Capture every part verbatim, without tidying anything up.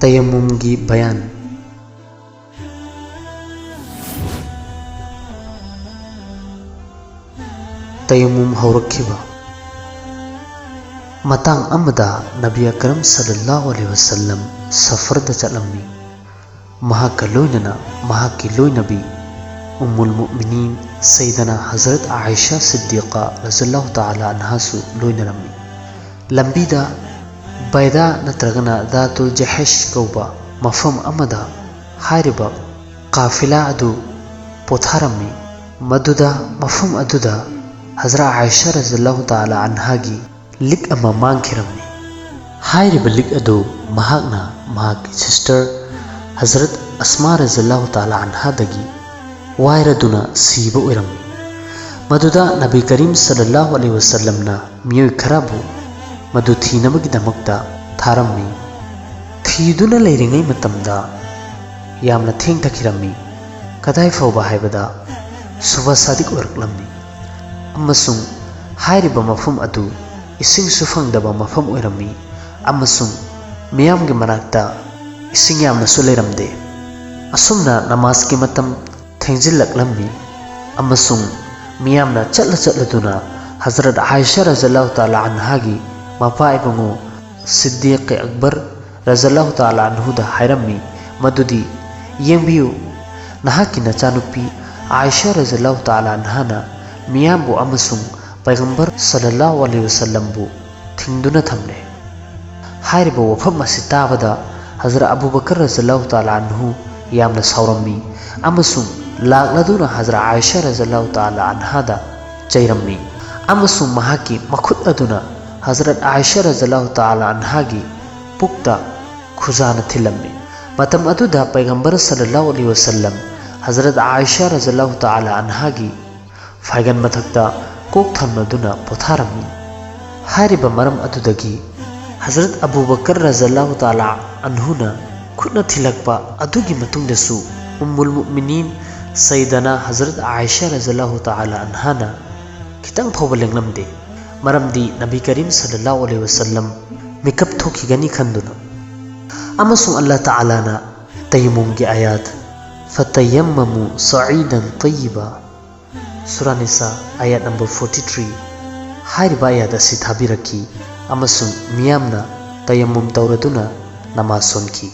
ꯇꯌꯝꯃꯨꯝꯒꯤ ꯕꯌꯥꯟ꯫ ꯇꯌꯝꯃꯨꯝ ꯍꯧꯔꯛꯈꯤꯕ꯫ ꯃꯇꯥꯡ ꯑꯃꯗ ꯅꯕꯤ ꯑꯀꯔꯝ ꯁꯜꯂꯜꯂꯥꯍꯨ ꯑꯂꯩꯍꯤ ꯋꯁꯜꯂꯝ ꯁꯐꯔꯗ ꯆꯠꯂꯝꯃꯤ꯫ ꯃꯍꯥꯛꯀ ꯂꯣꯏꯅꯅ ꯃꯍꯥꯛꯀꯤ ꯂꯣꯏꯅꯕꯤ ꯎꯝꯃꯨꯜ ꯃꯨꯑꯃꯤꯅꯤꯟ ꯁꯩꯗꯅꯥ ꯍꯖꯔꯠ ꯑꯥꯏꯁꯥ ꯁꯤꯗꯤꯀꯥ ꯔꯖꯜꯂꯥꯍꯨ ꯇꯥꯂꯥ ꯑꯟꯍꯥꯁꯨ ꯂꯣꯏꯅꯔꯝꯃꯤ꯫ ꯂꯝꯕꯤꯗ ꯕꯩꯗꯥ ꯅꯠꯇ꯭ꯔꯒꯅ ꯗꯥꯇꯨꯜ ꯖꯍꯦꯁ ꯀꯧꯕ ꯃꯐꯝ ꯑꯃꯗ ꯍꯥꯏꯔꯤꯕ ꯀꯥꯐꯤꯂꯥ ꯑꯗꯨ ꯄꯣꯊꯥꯔꯝꯃꯤ꯫ ꯃꯗꯨꯗ ꯃꯐꯝ ꯑꯗꯨꯗ ꯍꯖꯔꯠ ꯑꯥꯏꯁꯥ ꯔꯖꯜꯂꯥꯍꯨ ꯇꯥꯂꯥ ꯑꯟꯍꯥꯒꯤ ꯂꯤꯛ ꯑꯃ ꯃꯥꯡꯈꯤꯔꯝꯃꯤ꯫ ꯍꯥꯏꯔꯤꯕ ꯂꯤꯛ ꯑꯗꯨ ꯃꯍꯥꯛꯅ ꯃꯍꯥꯛꯀꯤ ꯁꯤꯁꯇꯔ ꯍꯖꯔꯠ ꯑꯁꯃꯥ ꯔꯖꯜꯂꯥꯍꯨ ꯇꯥꯂꯥ ꯑꯟꯍꯥꯗꯒꯤ ꯋꯥꯏꯔꯗꯨꯅ ꯁꯤꯕ ꯑꯣꯏꯔꯝꯃꯤ꯫ ꯃꯗꯨꯗ ꯅꯕꯤ ꯀꯔꯤꯝ ꯁꯜꯂꯜꯂꯥꯍꯨ ꯑꯂꯩꯍꯤ ꯋꯁꯜꯂꯝꯅ ꯃꯤꯑꯣꯏ ꯈꯔꯕꯨ ꯃꯗꯨ ꯊꯤꯅꯕꯒꯤꯗꯃꯛꯇ ꯊꯥꯔꯝꯃꯤ꯫ ꯊꯤꯗꯨꯅ ꯂꯩꯔꯤꯉꯩ ꯃꯇꯝꯗ ꯌꯥꯝꯅ ꯊꯦꯡꯊꯈꯤꯔꯝꯃꯤ꯫ ꯀꯗꯥꯏ ꯐꯥꯎꯕ ꯍꯥꯏꯕꯗ ꯁꯨꯕ ꯁꯥꯗꯤꯛ ꯑꯣꯏꯔꯛꯂꯝꯃꯤ꯫ ꯑꯃꯁꯨꯡ ꯍꯥꯏꯔꯤꯕ ꯃꯐꯝ ꯑꯗꯨ ꯏꯁꯤꯡꯁꯨ ꯐꯪꯗꯕ ꯃꯐꯝ ꯑꯣꯏꯔꯝꯃꯤ꯫ ꯑꯃꯁꯨꯡ ꯃꯤꯌꯥꯝꯒꯤ ꯃꯅꯥꯛꯇ ꯏꯁꯤꯡ ꯌꯥꯝꯅꯁꯨ ꯂꯩꯔꯝꯗꯦ꯫ ꯑꯁꯨꯝꯅ ꯅꯃꯥꯖꯀꯤ ꯃꯇꯝ ꯊꯦꯡꯖꯤꯜꯂꯛꯂꯝꯃꯤ꯫ ꯑꯃꯁꯨꯡ ꯃꯤꯌꯥꯝꯅ ꯆꯠꯂ ꯆꯠꯂꯗꯨꯅ ꯍꯖꯔꯠ ꯑꯥꯏꯁꯥ ꯔꯖꯜꯂꯥꯍꯨ ꯇꯥꯂꯥ ꯑꯟꯍꯥꯒꯤ ꯃꯄꯥ ꯏꯕꯨꯡꯉꯣ ꯁꯤꯗꯤꯛ ꯑꯛꯕꯔ ꯔꯖꯜꯂꯥꯍꯨ ꯇꯥꯂꯥ ꯑꯟꯍꯨꯗ ꯍꯥꯏꯔꯝꯃꯤ ꯃꯗꯨꯗꯤ, "ꯌꯦꯡꯕꯤꯌꯨ, ꯅꯍꯥꯛꯀꯤ ꯅꯆꯥꯅꯨꯄꯤ ꯑꯥꯏꯁꯥ ꯔꯖꯜꯂꯥꯍꯨ ꯇꯥꯂꯥ ꯑꯟꯍꯥꯅ ꯃꯤꯌꯥꯝꯕꯨ ꯑꯃꯁꯨꯡ ꯄꯩꯒꯝꯕꯔ ꯁꯜꯂꯜꯂꯥꯍꯨ ꯑꯂꯩꯍꯤ ꯋꯁꯜꯂꯝꯕꯨ ꯊꯤꯡꯗꯨꯅ ꯊꯝꯂꯦ"꯫ ꯍꯥꯏꯔꯤꯕ ꯋꯥꯐꯝ ꯑꯁꯤ ꯇꯥꯕꯗ ꯍꯖꯔꯠ ꯑꯕꯨ ꯕꯀꯔ ꯔꯖꯜꯂꯥꯍꯨ ꯇꯥꯂꯥ ꯑꯟꯍꯨ ꯌꯥꯝꯅ ꯁꯥꯎꯔꯝꯃꯤ ꯑꯃꯁꯨꯡ ꯂꯥꯛꯂꯗꯨꯅ ꯍꯖꯔꯠ ꯑꯥꯏꯁꯥ ꯔꯖꯜꯂꯥꯍꯨ ꯇꯥꯂꯥ ꯑꯟꯍꯥꯗ ꯆꯩꯔꯝꯃꯤ ꯑꯃꯁꯨꯡ ꯃꯍꯥꯛꯀꯤ ꯃꯈꯨꯠ ꯑꯗꯨꯅ ꯍꯖꯔꯠ ꯑꯥꯏꯁꯥ ꯔꯖꯜꯂꯥꯍꯨ ꯇꯥꯂꯥ ꯑꯟꯍꯥꯒꯤ ꯄꯨꯛꯇ ꯈꯨꯖꯥꯅ ꯊꯤꯜꯂꯝꯃꯤ꯫ ꯃꯇꯝ ꯑꯗꯨꯗ ꯄꯩꯒꯝꯕꯔ ꯁꯜꯂꯜꯂꯥꯍꯨ ꯑꯂꯩꯍꯤ ꯋꯁꯜꯂꯝ ꯍꯖꯔꯠ ꯑꯥꯏꯁꯥ ꯔꯖꯜꯂꯥꯍꯨ ꯇꯥꯂꯥ ꯑꯟꯍꯥꯒꯤ ꯐꯥꯏꯒꯟ ꯃꯊꯛꯇ ꯀꯣꯛ ꯊꯝꯂꯗꯨꯅ ꯄꯣꯊꯥꯔꯝꯃꯤ꯫ ꯍꯥꯏꯔꯤꯕ ꯃꯔꯝ ꯑꯗꯨꯗꯒꯤ ꯍꯖꯔꯠ ꯑꯕꯨ ꯕꯀꯔ ꯔꯖꯜꯂꯥꯍꯨ ꯇꯥꯂꯥ ꯑꯟꯍꯨꯅ ꯈꯨꯠꯅ ꯊꯤꯜꯂꯛꯄ ꯑꯗꯨꯒꯤ ꯃꯇꯨꯡꯗꯁꯨ ꯎꯝꯃꯨꯜ ꯃꯨꯑꯃꯤꯅꯤꯟ ꯁꯩꯗꯅꯥ ꯍꯖꯔꯠ ꯑꯥꯏꯁꯥ ꯔꯖꯜꯂꯥꯍꯨ ꯇꯥꯂꯥ ꯑꯟꯍꯥꯅ ꯈꯤꯇꯪ ꯐꯥꯎꯕ ꯂꯦꯡꯂꯝꯗꯦ꯫ ꯃꯔꯝꯗꯤ ꯅꯕꯤ ꯀꯔꯤꯝ ꯁꯜꯂꯜꯂꯥꯍꯨ ꯑꯂꯩꯍꯤ ꯋꯁꯜꯂꯝ ꯃꯤꯀꯞ ꯊꯣꯛꯈꯤꯒꯅꯤ ꯈꯟꯗꯨꯅ꯫ ꯑꯃꯁꯨꯡ ꯑꯜꯂꯥ ꯇꯥꯂꯥꯅ ꯇꯌꯝꯃꯨꯝꯒꯤ ꯑꯥꯌꯥꯠ "ꯐꯇꯌꯝꯃꯃꯨ ꯁꯥꯏꯗꯟ ꯇꯌꯤꯕꯥ", ꯁꯨꯔꯥ ꯅꯤꯁꯥ, ꯑꯥꯌꯥꯠ ꯅꯝꯕꯔ ꯐꯣꯔꯇꯤ ꯊ꯭ꯔꯤ ꯍꯥꯏꯔꯤꯕ ꯑꯥꯌꯥꯠ ꯑꯁꯤ ꯊꯥꯕꯤꯔꯛꯈꯤ, ꯑꯃꯁꯨꯡ ꯃꯤꯌꯥꯝꯅ ꯇꯌꯝꯃꯨꯝ ꯇꯧꯔꯗꯨꯅ ꯅꯃꯥꯖ ꯁꯣꯟꯈꯤ꯫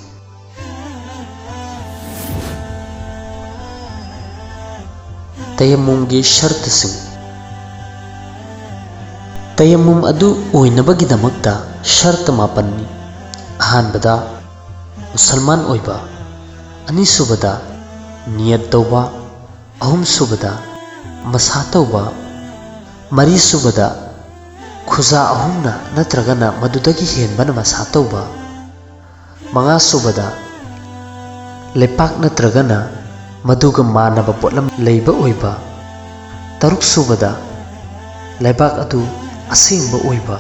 ꯇꯌꯝꯃꯨꯝꯒꯤ ꯁꯔꯇꯁꯤꯡ꯫ ꯇꯌꯝꯃꯨꯝ ꯑꯗꯨ ꯑꯣꯏꯅꯕꯒꯤꯗꯃꯛꯇ ꯁꯔꯇ ꯃꯥꯄꯟꯅꯤ꯫ ꯑꯍꯥꯟꯕꯗ, ꯃꯨꯁꯜꯃꯥꯟ ꯑꯣꯏꯕ꯫ ꯑꯅꯤꯁꯨꯕꯗ, ꯅꯤꯌꯠ ꯇꯧꯕ꯫ ꯑꯍꯨꯝꯁꯨꯕꯗ, ꯃꯁꯥ ꯇꯧꯕ꯫ ꯃꯔꯤꯁꯨꯕꯗ, ꯈꯨꯖꯥ ꯑꯍꯨꯝꯅ ꯅꯠꯇ꯭ꯔꯒꯅ ꯃꯗꯨꯗꯒꯤ ꯍꯦꯟꯕꯅ ꯃꯁꯥ ꯇꯧꯕ꯫ ꯃꯉꯥꯁꯨꯕꯗ, ꯂꯩꯄꯥꯛ ꯅꯠꯇ꯭ꯔꯒꯅ ꯃꯗꯨꯒ ꯃꯥꯟꯅꯕ ꯄꯣꯠꯂꯝ ꯂꯩꯕ ꯑꯣꯏꯕ꯫ ꯇꯔꯨꯛꯁꯨꯕꯗ, ꯂꯩꯕꯥꯛ ꯑꯗꯨ ꯑꯁꯦꯡꯕ ꯑꯣꯏꯕ꯫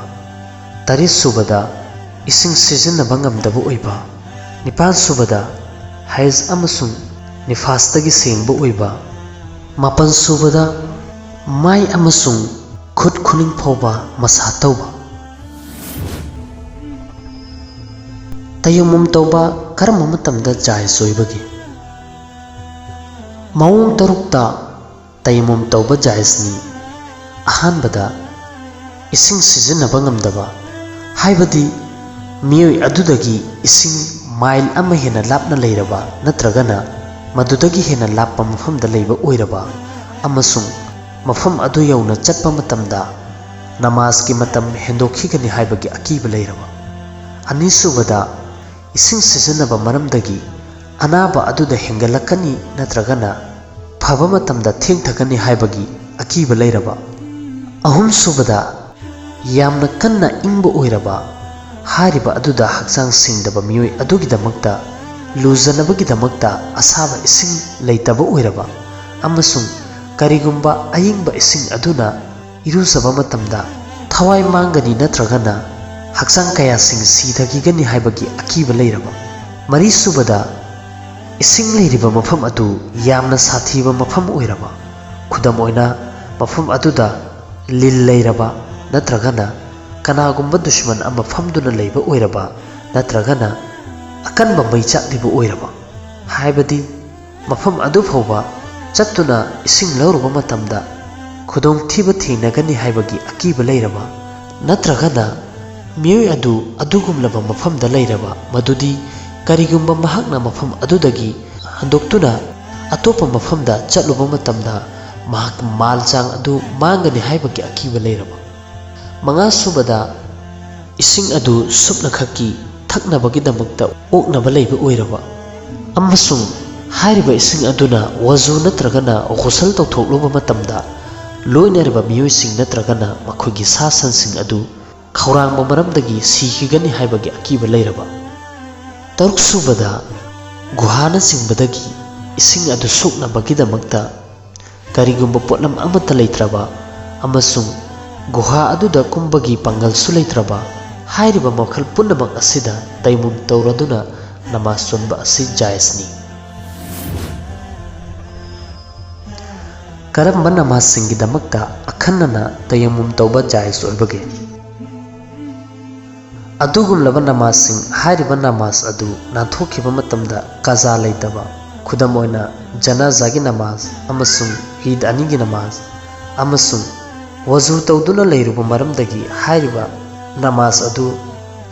ꯇꯔꯦꯠꯁꯨꯕꯗ, ꯏꯁꯤꯡ ꯁꯤꯖꯤꯟꯅꯕ ꯉꯝꯗꯕ ꯑꯣꯏꯕ꯫ ꯅꯤꯄꯥꯟꯁꯨꯕꯗ, ꯍꯩꯖ ꯑꯃꯁꯨꯡ ꯅꯤꯐꯥꯁꯇꯒꯤ ꯁꯦꯡꯕ ꯑꯣꯏꯕ꯫ ꯃꯥꯄꯟꯁꯨꯕꯗ, ꯃꯥꯏ ꯑꯃꯁꯨꯡ ꯈꯨꯠ ꯈꯨꯅꯤꯡ ꯐꯥꯎꯕ ꯃꯁꯥ ꯇꯧꯕ꯫ ꯇꯌꯝꯃꯨꯝ ꯇꯧꯕ ꯀꯔꯝꯕ ꯃꯇꯝꯗ ꯖꯥꯏꯖ ꯑꯣꯏꯕꯒꯦ? ꯃꯑꯣꯡ ꯇꯔꯨꯛꯇ ꯇꯌꯝꯃꯨꯝ ꯇꯧꯕ ꯖꯥꯏꯖꯅꯤ꯫ ꯑꯍꯥꯟꯕꯗ, ꯏꯁꯤꯡ ꯁꯤꯖꯤꯟꯅꯕ ꯉꯝꯗꯕ, ꯍꯥꯏꯕꯗꯤ ꯃꯤꯑꯣꯏ ꯑꯗꯨꯗꯒꯤ ꯏꯁꯤꯡ ꯃꯥꯏꯜ ꯑꯃ ꯍꯦꯟꯅ ꯂꯥꯞꯅ ꯂꯩꯔꯕ ꯅꯠꯇ꯭ꯔꯒꯅ ꯃꯗꯨꯗꯒꯤ ꯍꯦꯟꯅ ꯂꯥꯞꯄ ꯃꯐꯝꯗ ꯂꯩꯕ ꯑꯣꯏꯔꯕ ꯑꯃꯁꯨꯡ ꯃꯐꯝ ꯑꯗꯨ ꯌꯧꯅ ꯆꯠꯄ ꯃꯇꯝꯗ ꯅꯃꯥꯖꯀꯤ ꯃꯇꯝ ꯍꯦꯟꯗꯣꯛꯈꯤꯒꯅꯤ ꯍꯥꯏꯕꯒꯤ ꯑꯀꯤꯕ ꯂꯩꯔꯕ꯫ ꯑꯅꯤꯁꯨꯕꯗ, ꯏꯁꯤꯡ ꯁꯤꯖꯤꯟꯅꯕ ꯃꯔꯝꯗꯒꯤ ꯑꯅꯥꯕ ꯑꯗꯨꯗ ꯍꯦꯟꯒꯠꯂꯛꯀꯅꯤ ꯅꯠꯇ꯭ꯔꯒꯅ ꯐꯕ ꯃꯇꯝꯗ ꯊꯦꯡꯊꯒꯅꯤ ꯍꯥꯏꯕꯒꯤ ꯑꯀꯤꯕ ꯂꯩꯔꯕ꯫ ꯑꯍꯨꯝꯁꯨꯕꯗ, ꯌꯥꯝꯅ ꯀꯟꯅ ꯏꯪꯕ ꯑꯣꯏꯔꯕ, ꯍꯥꯏꯔꯤꯕ ꯑꯗꯨꯗ ꯍꯛꯆꯥꯡ ꯁꯦꯡꯗꯕ ꯃꯤꯑꯣꯏ ꯑꯗꯨꯒꯤꯗꯃꯛꯇ ꯂꯨꯖꯅꯕꯒꯤꯗꯃꯛꯇ ꯑꯁꯥꯕ ꯏꯁꯤꯡ ꯂꯩꯇꯕ ꯑꯣꯏꯔꯕ, ꯑꯃꯁꯨꯡ ꯀꯔꯤꯒꯨꯝꯕ ꯑꯏꯪꯕ ꯏꯁꯤꯡ ꯑꯗꯨꯅ ꯏꯔꯨꯖꯕ ꯃꯇꯝꯗ ꯊꯋꯥꯏ ꯃꯥꯡꯒꯅꯤ ꯅꯠꯇ꯭ꯔꯒꯅ ꯍꯛꯆꯥꯡ ꯀꯌꯥꯁꯤꯡ ꯁꯤꯊꯈꯤꯒꯅꯤ ꯍꯥꯏꯕꯒꯤ ꯑꯀꯤꯕ ꯂꯩꯔꯕ꯫ ꯃꯔꯤꯁꯨꯕꯗ, ꯏꯁꯤꯡ ꯂꯩꯔꯤꯕ ꯃꯐꯝ ꯑꯗꯨ ꯌꯥꯝꯅ ꯁꯥꯊꯤꯕ ꯃꯐꯝ ꯑꯣꯏꯔꯕ, ꯈꯨꯗꯝ ꯑꯣꯏꯅ, ꯃꯐꯝ ꯑꯗꯨꯗ ꯂꯤꯟ ꯂꯩꯔꯕ ꯅꯠꯇ꯭ꯔꯒꯅ ꯀꯅꯥꯒꯨꯝꯕ ꯗꯨꯁꯃꯟ ꯑꯃ ꯐꯝꯗꯨꯅ ꯂꯩꯕ ꯑꯣꯏꯔꯕ ꯅꯠꯇ꯭ꯔꯒꯅ ꯑꯀꯟꯕ ꯃꯩ ꯆꯥꯛꯂꯤꯕ ꯑꯣꯏꯔꯕ, ꯍꯥꯏꯕꯗꯤ ꯃꯐꯝ ꯑꯗꯨ ꯐꯥꯎꯕ ꯆꯠꯇꯨꯅ ꯏꯁꯤꯡ ꯂꯧꯔꯨꯕ ꯃꯇꯝꯗ ꯈꯨꯗꯣꯡꯊꯤꯕ ꯊꯦꯡꯅꯒꯅꯤ ꯍꯥꯏꯕꯒꯤ ꯑꯀꯤꯕ ꯂꯩꯔꯕ, ꯅꯠꯇ꯭ꯔꯒꯅ ꯃꯤꯑꯣꯏ ꯑꯗꯨ ꯑꯗꯨꯒꯨꯝꯂꯕ ꯃꯐꯝꯗ ꯂꯩꯔꯕ ꯃꯗꯨꯗꯤ ꯀꯔꯤꯒꯨꯝꯕ ꯃꯍꯥꯛꯅ ꯃꯐꯝ ꯑꯗꯨꯗꯒꯤ ꯍꯟꯗꯣꯛꯇꯨꯅ ꯑꯇꯣꯞꯄ ꯃꯐꯝꯗ ꯆꯠꯂꯨꯕ ꯃꯇꯝꯗ ꯃꯍꯥꯛꯀꯤ ꯃꯥꯜ ꯆꯥꯡ ꯑꯗꯨ ꯃꯥꯡꯒꯅꯤ ꯍꯥꯏꯕꯒꯤ ꯑꯀꯤꯕ ꯂꯩꯔꯕ꯫ ꯃꯉꯥꯁꯨꯕꯗ, ꯏꯁꯤꯡ ꯑꯗꯨ ꯁꯨꯞꯅꯈꯛꯀꯤ ꯊꯛꯅꯕꯒꯤꯗꯃꯛꯇ ꯑꯣꯛꯅꯕ ꯂꯩꯕ ꯑꯣꯏꯔꯕ ꯑꯃꯁꯨꯡ ꯍꯥꯏꯔꯤꯕ ꯏꯁꯤꯡ ꯑꯗꯨꯅ ꯋꯖꯨ ꯅꯠꯇ꯭ꯔꯒꯅ ꯒꯨꯁꯜ ꯇꯧꯊꯣꯛꯂꯨꯕ ꯃꯇꯝꯗ ꯂꯣꯏꯅꯔꯤꯕ ꯃꯤꯑꯣꯏꯁꯤꯡ ꯅꯠꯇ꯭ꯔꯒꯅ ꯃꯈꯣꯏꯒꯤ ꯁꯥ ꯁꯟꯁꯤꯡ ꯑꯗꯨ ꯈꯧꯔꯥꯡꯕ ꯃꯔꯝꯗꯒꯤ ꯁꯤꯈꯤꯒꯅꯤ ꯍꯥꯏꯕꯒꯤ ꯑꯀꯤꯕ ꯂꯩꯔꯕ꯫ ꯇꯔꯨꯛꯁꯨꯕꯗ, ꯒꯨꯍꯥꯅꯆꯤꯡꯕꯗꯒꯤ ꯏꯁꯤꯡ ꯑꯗꯨ ꯁꯣꯛꯅꯕꯒꯤꯗꯃꯛꯇ ꯀꯔꯤꯒꯨꯝꯕ ꯄꯣꯠꯂꯝ ꯑꯃꯠꯇ ꯂꯩꯇ꯭ꯔꯕ ꯑꯃꯁꯨꯡ ꯒꯨꯍꯥ ꯑꯗꯨꯗ ꯀꯨꯝꯕꯒꯤ ꯄꯥꯡꯒꯜꯁꯨ ꯂꯩꯇ꯭ꯔꯕ, ꯍꯥꯏꯔꯤꯕ ꯃꯈꯜ ꯄꯨꯝꯅꯃꯛ ꯑꯁꯤꯗ ꯇꯌꯝꯃꯨꯝ ꯇꯧꯔꯗꯨꯅ ꯅꯃꯥꯖ ꯁꯣꯟꯕ ꯑꯁꯤ ꯖꯥꯏꯖꯅꯤ꯫ ꯀꯔꯝꯕ ꯅꯃꯥꯖꯁꯤꯡꯒꯤꯗꯃꯛꯇ ꯑꯈꯟꯅꯅ ꯇꯌꯝꯃꯨꯝ ꯇꯧꯕ ꯖꯥꯏꯖ ꯑꯣꯏꯕꯒꯦ? ꯑꯗꯨꯒꯨꯝꯂꯕ ꯅꯃꯥꯖꯁꯤꯡ, ꯍꯥꯏꯔꯤꯕ ꯅꯃꯥꯖ ꯑꯗꯨ ꯅꯥꯟꯊꯣꯛꯈꯤꯕ ꯃꯇꯝꯗ ꯀꯖꯥ ꯂꯩꯇꯕ, ꯈꯨꯗꯝ ꯑꯣꯏꯅ ꯖꯅꯥꯖꯥꯒꯤ ꯅꯃꯥꯖ ꯑꯃꯁꯨꯡ ꯏꯗ ꯑꯅꯤꯒꯤ ꯅꯃꯥꯖ, ꯑꯃꯁꯨꯡ ꯋꯖꯨ ꯇꯧꯗꯨꯅ ꯂꯩꯔꯨꯕ ꯃꯔꯝꯗꯒꯤ ꯍꯥꯏꯔꯤꯕ ꯅꯃꯥꯖ ꯑꯗꯨ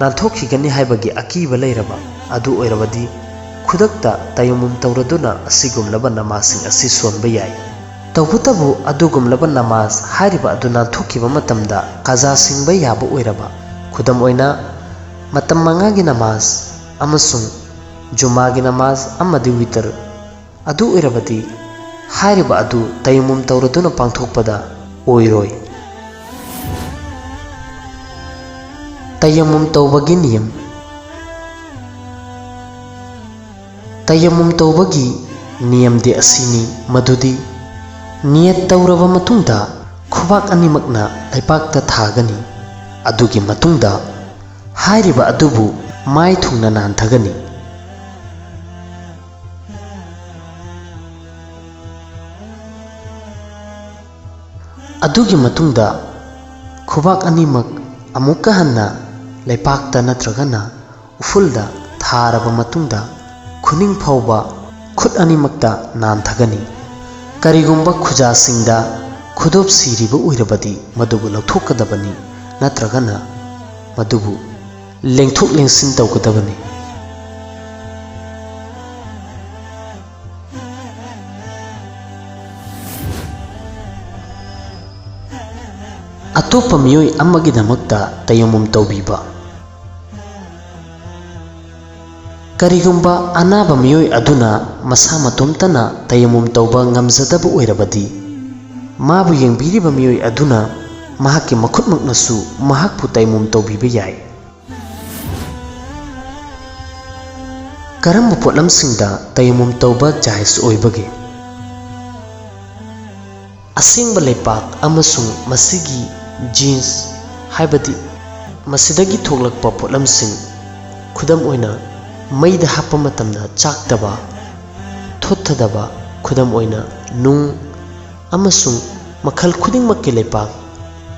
ꯅꯥꯟꯊꯣꯛꯈꯤꯒꯅꯤ ꯍꯥꯏꯕꯒꯤ ꯑꯀꯤꯕ ꯂꯩꯔꯕ ꯑꯗꯨ ꯑꯣꯏꯔꯕꯗꯤ, ꯈꯨꯗꯛꯇ ꯇꯌꯝꯃꯨꯝ ꯇꯧꯔꯗꯨꯅ ꯑꯁꯤꯒꯨꯝꯂꯕ ꯅꯃꯥꯖꯁꯤꯡ ꯑꯁꯤ ꯁꯣꯟꯕ ꯌꯥꯏ꯫ ꯇꯧꯕꯇꯕꯨ ꯑꯗꯨꯒꯨꯝꯂꯕ ꯅꯃꯥꯖ ꯍꯥꯏꯔꯤꯕ ꯑꯗꯨ ꯅꯥꯟꯊꯣꯛꯈꯤꯕ ꯃꯇꯝꯗ ꯀꯖꯥ ꯁꯤꯡꯕ ꯌꯥꯕ ꯑꯣꯏꯔꯕ, ꯈꯨꯗꯝ ꯑꯣꯏꯅ ꯃꯇꯝ ꯃꯉꯥꯒꯤ ꯅꯃꯥꯖ ꯑꯃꯁꯨꯡ ꯖꯨꯃꯥꯒꯤ ꯅꯃꯥꯖ ꯑꯃꯗꯤ ꯋꯤꯇꯔ ꯑꯗꯨ ꯑꯣꯏꯔꯕꯗꯤ, ꯍꯥꯏꯔꯤꯕ ꯑꯗꯨ ꯇꯌꯝꯃꯨꯝ ꯇꯧꯔꯗꯨꯅ ꯄꯥꯡꯊꯣꯛꯄꯗ ꯑꯣꯏꯔꯣꯏ꯫ ꯇꯌꯝꯃꯨꯝ ꯇꯧꯕꯒꯤ ꯅꯤꯌꯝ꯫ ꯇꯌꯝꯃꯨꯝ ꯇꯧꯕꯒꯤ ꯅꯤꯌꯝꯗꯤ ꯑꯁꯤꯅꯤ, ꯃꯗꯨꯗꯤ ꯅꯤꯌꯠ ꯇꯧꯔꯕ ꯃꯇꯨꯡꯗ ꯈꯨꯕꯥꯛ ꯑꯅꯤꯃꯛꯅ ꯂꯩꯄꯥꯛꯇ ꯊꯥꯒꯅꯤ꯫ ꯑꯗꯨꯒꯤ ꯃꯇꯨꯡꯗ ꯍꯥꯏꯔꯤꯕ ꯑꯗꯨꯕꯨ ꯃꯥꯏ ꯊꯨꯡꯅ ꯅꯥꯟꯊꯒꯅꯤ꯫ ꯑꯗꯨꯒꯤ ꯃꯇꯨꯡꯗ ꯈꯨꯕꯥꯛ ꯑꯅꯤꯃꯛ ꯑꯃꯨꯛꯀ ꯍꯟꯅ ꯂꯩꯄꯥꯛꯇ ꯅꯠꯇ꯭ꯔꯒꯅ ꯎꯐꯨꯜꯗ ꯊꯥꯔꯕ ꯃꯇꯨꯡꯗ ꯈꯨꯅꯤꯡ ꯐꯥꯎꯕ ꯈꯨꯠ ꯑꯅꯤꯃꯛꯇ ꯅꯥꯟꯊꯒꯅꯤ꯫ ꯀꯔꯤꯒꯨꯝꯕ ꯈꯨꯖꯥꯁꯤꯡꯗ ꯈꯨꯗꯣꯞ ꯁꯤꯔꯤꯕ ꯑꯣꯏꯔꯕꯗꯤ ꯃꯗꯨꯕꯨ ꯂꯧꯊꯣꯛꯀꯗꯕꯅꯤ, ꯅꯠꯇ꯭ꯔꯒꯅ ꯃꯗꯨꯕꯨ ꯂꯦꯡꯊꯣꯛ ꯂꯦꯡꯁꯤꯟ ꯇꯧꯒꯗꯕꯅꯤ꯫ ꯑꯇꯣꯞꯄ ꯃꯤꯑꯣꯏ ꯑꯃꯒꯤꯗꯃꯛꯇ ꯇꯌꯝꯃꯨꯝ ꯇꯧꯕꯤꯕ꯫ ꯀꯔꯤꯒꯨꯝꯕ ꯑꯅꯥꯕ ꯃꯤꯑꯣꯏ ꯑꯗꯨꯅ ꯃꯁꯥ ꯃꯇꯣꯝꯇꯅ ꯇꯌꯝꯃꯨꯝ ꯇꯧꯕ ꯉꯝꯖꯗꯕ ꯑꯣꯏꯔꯕꯗꯤ, ꯃꯥꯕꯨ ꯌꯦꯡꯕꯤꯔꯤꯕ ꯃꯤꯑꯣꯏ ꯑꯗꯨꯅ ꯃꯍꯥꯛꯀꯤ ꯃꯈꯨꯠꯃꯛꯅꯁꯨ ꯃꯍꯥꯛꯄꯨ ꯇꯌꯝꯃꯨꯝ ꯇꯧꯕꯤꯕ ꯌꯥꯏ꯫ ꯀꯔꯝꯕ ꯄꯣꯠꯂꯝꯁꯤꯡꯗ ꯇꯌꯝꯃꯨꯝ ꯇꯧꯕ ꯖꯥꯏꯖ ꯑꯣꯏꯕꯒꯦ? ꯑꯁꯦꯡꯕ ꯂꯩꯄꯥꯛ ꯑꯃꯁꯨꯡ ꯃꯁꯤꯒꯤ ꯖꯤꯟꯁ, ꯍꯥꯏꯕꯗꯤ ꯃꯁꯤꯗꯒꯤ ꯊꯣꯛꯂꯛꯄ ꯄꯣꯠꯂꯝꯁꯤꯡ, ꯈꯨꯗꯝ ꯑꯣꯏꯅ, ꯃꯩꯗ ꯍꯥꯞꯄ ꯃꯇꯝꯗ ꯆꯥꯛꯇꯕ, ꯊꯣꯠꯊꯗꯕ, ꯈꯨꯗꯝ ꯑꯣꯏꯅ, ꯅꯨꯡ, ꯑꯃꯁꯨꯡ ꯃꯈꯜ ꯈꯨꯗꯤꯡꯃꯛꯀꯤ ꯂꯩꯄꯥꯛ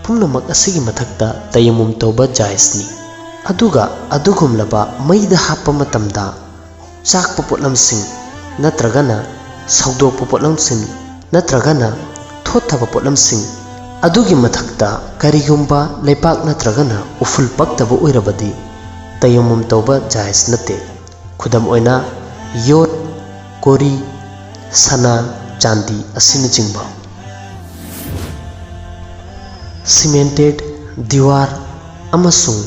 ꯄꯨꯝꯅꯃꯛ ꯑꯁꯤꯒꯤ ꯃꯊꯛꯇ ꯇꯌꯝꯃꯨꯝ ꯇꯧꯕ ꯖꯥꯏꯖꯅꯤ꯫ ꯑꯗꯨꯒ ꯑꯗꯨꯒꯨꯝꯂꯕ ꯃꯩꯗ ꯍꯥꯞꯄ ꯃꯇꯝꯗ ꯆꯥꯛꯄ ꯄꯣꯠꯂꯝꯁꯤꯡ ꯅꯠꯇ꯭ꯔꯒꯅ ꯁꯧꯗꯣꯛꯄ ꯄꯣꯠꯂꯝꯁꯤꯡ ꯅꯠꯇ꯭ꯔꯒꯅ ꯊꯣꯠꯊꯕ ꯄꯣꯠꯂꯝꯁꯤꯡ ꯑꯗꯨꯒꯤ ꯃꯊꯛꯇ ꯀꯔꯤꯒꯨꯝꯕ ꯂꯩꯄꯥꯛ ꯅꯠꯇ꯭ꯔꯒꯅ ꯎꯐꯨꯜ ꯄꯛꯇꯕ ꯑꯣꯏꯔꯕꯗꯤ ꯇꯌꯝꯃꯨꯝ ꯇꯧꯕ ꯖꯥꯏꯖ ꯅꯠꯇꯦ꯫ ꯈꯨꯗꯝ ꯑꯣꯏꯅ, ꯌꯣꯠ, ꯀꯣꯔꯤ, ꯁꯅꯥ, ꯆꯥꯟꯗꯤ ꯑꯁꯤꯅꯆꯤꯡꯕ꯫ ꯁꯤꯃꯦꯟꯇꯦꯠ ꯗꯤꯋꯥꯔ ꯑꯃꯁꯨꯡ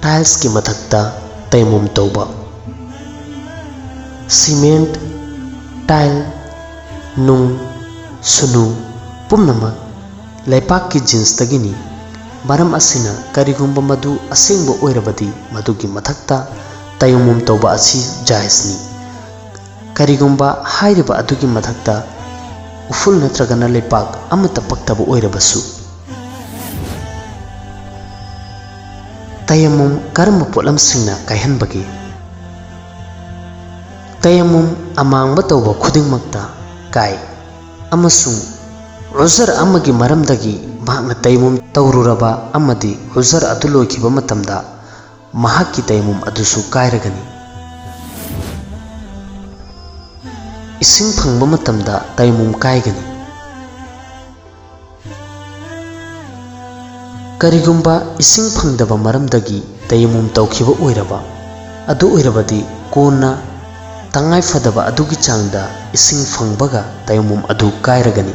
ꯇꯥꯏꯜꯁꯀꯤ ꯃꯊꯛꯇ ꯇꯌꯝꯃꯨꯝ ꯇꯧꯕ꯫ ꯁꯤꯃꯦꯟꯠ, ꯇꯥꯏꯜ, ꯅꯨꯡ, ꯁꯨꯅꯨ ꯄꯨꯝꯅꯃꯛ ꯂꯩꯄꯥꯛꯀꯤ ꯖꯤꯟꯁꯇꯒꯤꯅꯤ꯫ ꯃꯔꯝ ꯑꯁꯤꯅ, ꯀꯔꯤꯒꯨꯝꯕ ꯃꯗꯨ ꯑꯁꯦꯡꯕ ꯑꯣꯏꯔꯕꯗꯤ, ꯃꯗꯨꯒꯤ ꯃꯊꯛꯇ ꯇꯌꯝꯃꯨꯝ ꯇꯧꯕ ꯑꯁꯤ ꯖꯥꯏꯖꯅꯤ, ꯀꯔꯤꯒꯨꯝꯕ ꯍꯥꯏꯔꯤꯕ ꯑꯗꯨꯒꯤ ꯃꯊꯛꯇ ꯎꯐꯨꯜ ꯅꯠꯇ꯭ꯔꯒꯅ ꯂꯩꯄꯥꯛ ꯑꯃꯠꯇ ꯄꯛꯇꯕ ꯑꯣꯏꯔꯕꯁꯨ꯫ ꯇꯌꯝꯃꯨꯝ ꯀꯔꯝꯕ ꯄꯣꯠꯂꯝꯁꯤꯡꯅ ꯀꯥꯏꯍꯟꯕꯒꯦ? ꯇꯌꯝꯃꯨꯝ ꯑꯃꯥꯡꯕ ꯇꯧꯕ ꯈꯨꯗꯤꯡꯃꯛꯇ ꯀꯥꯏ, ꯑꯃꯁꯨꯡ ꯎꯖꯔ ꯑꯃꯒꯤ ꯃꯔꯝꯗꯒꯤ ꯃꯍꯥꯛꯅ ꯇꯌꯝꯃꯨꯝ ꯇꯧꯔꯨꯔꯕ ꯑꯃꯗꯤ ꯎꯖꯔ ꯑꯗꯨ ꯂꯣꯏꯈꯤꯕ ꯃꯇꯝꯗ ꯃꯍꯥꯛꯀꯤ ꯇꯌꯝꯃꯨꯝ ꯑꯗꯨꯁꯨ ꯀꯥꯏꯔꯒꯅꯤ꯫ ꯏꯁꯤꯡ ꯐꯪꯕ ꯃꯇꯝꯗ ꯇꯥꯏꯃꯨꯝ ꯀꯥꯏꯒꯅꯤ꯫ ꯀꯔꯤꯒꯨꯝꯕ ꯏꯁꯤꯡ ꯐꯪꯗꯕ ꯃꯔꯝꯗꯒꯤ ꯇꯥꯏꯃꯨꯝ ꯇꯧꯈꯤꯕ ꯑꯣꯏꯔꯕ ꯑꯗꯨ ꯑꯣꯏꯔꯕꯗꯤ ꯀꯣꯟꯅ ꯇꯉꯥꯏ ꯐꯗꯕ ꯑꯗꯨꯒꯤ ꯆꯥꯡꯗ ꯏꯁꯤꯡ ꯐꯪꯕꯒ ꯇꯥꯏꯃꯨꯝ ꯑꯗꯨ ꯀꯥꯏꯔꯒꯅꯤ꯫